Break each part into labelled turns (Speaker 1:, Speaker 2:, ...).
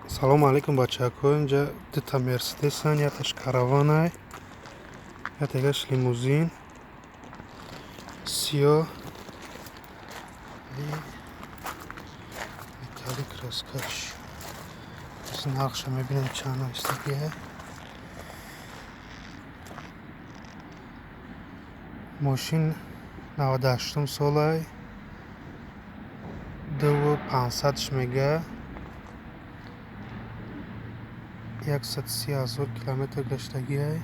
Speaker 1: Салому алейкум, бачаҳако. Инҷа дута Мерседесан, якташ Караванай, яктагаш лимузин сиёҳ, металлик краскаш. Нархша мебинем, чанд навистагия. Мошин 98-ум солай, 2 500-ш мега, 130 000 километр гаштагиай.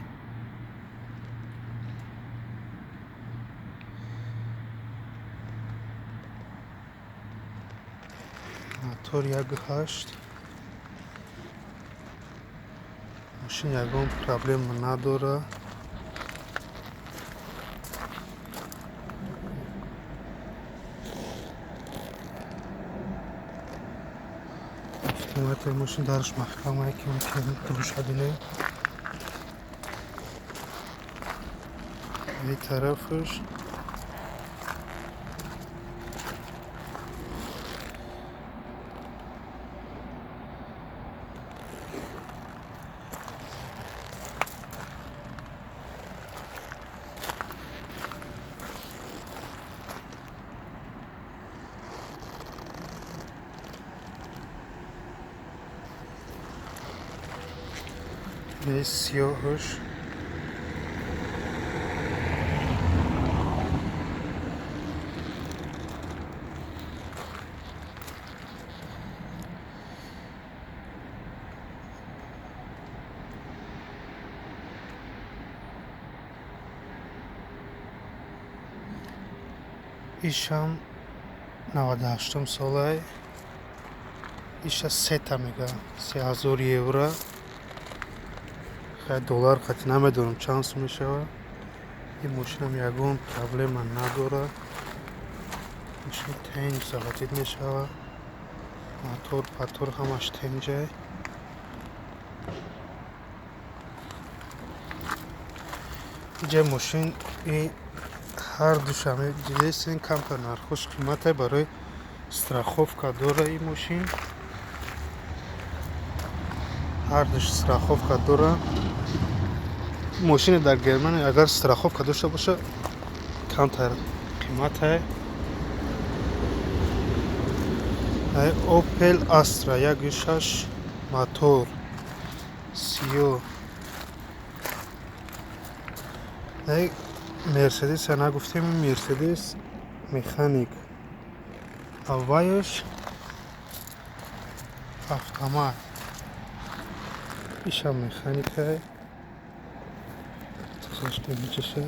Speaker 1: Мотор 1,8. Мошин ягон проблема надора. Автомати мошин, дараш маҳкамае, ки мумкин дуруша бинем. Ин тарафаш сиёҳаш. Ишам 98-ум солай, иша сета мега, 3000 евро. Хай, доллар қати намедонам, чанд сум мешавад. Ин мошинам ягон проблема надорад. Мошин тенҷ заводить мешавад, мотор патор ҳамаш тенҷай. Иҷа мошин и ҳар душанбе дидесен, камтар нархош қиматай, барои страховка дора. Ин мошин ҳардуш страховка дора. Мошине дар Германия агар страховка дошта боша, камтар қиматай. Опел Астра 1,6 мотор, сиёҳ. Мерседеса нагуфтем. Мерседес механик, авваяш автомат, ишам механикай. Мечаша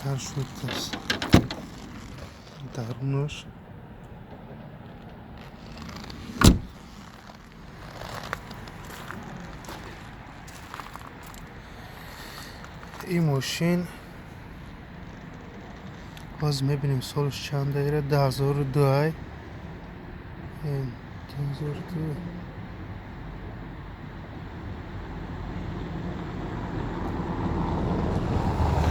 Speaker 1: дар шуд дарунаш. Ин мошин боз мебинем, солаш чанд ира, 2002-ай, 2002.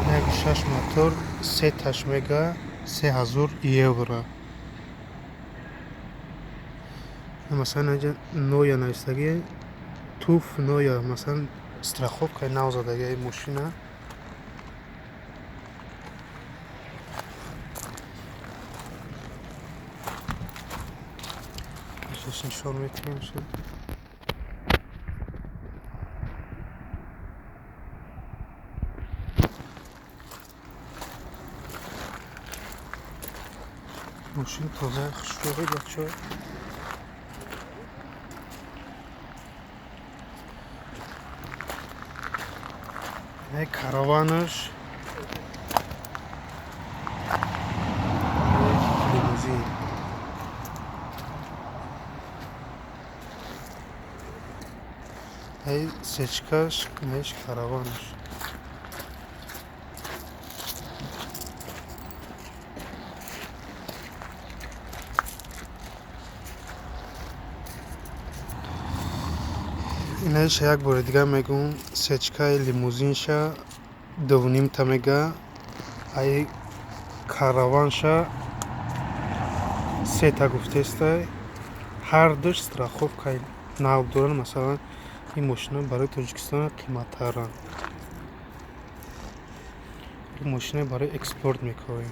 Speaker 1: 1,6 мотор, сеташ мега, 3000 евро. Масалан, инҷа ноя навистагӣ, ТÜV ноя, масалан, страховкаи нав задагиа ин мошина. Нишон метиҳем шуд. Мошин тозаи, хушрӯи, бачаҳо. Караванаш, лимузин. Сечкаш, неш караванаш. Инаиша як бори дигар мегӯм, сечкаи лимузинша. Дувнимта мега, ай Караванша сета гуфтестай. Ҳардуш страховкаи нав доранд. Масалан, ин мошина барои Тоҷикистон қиматтаранд. Ин мошина барои экспорт мекунем.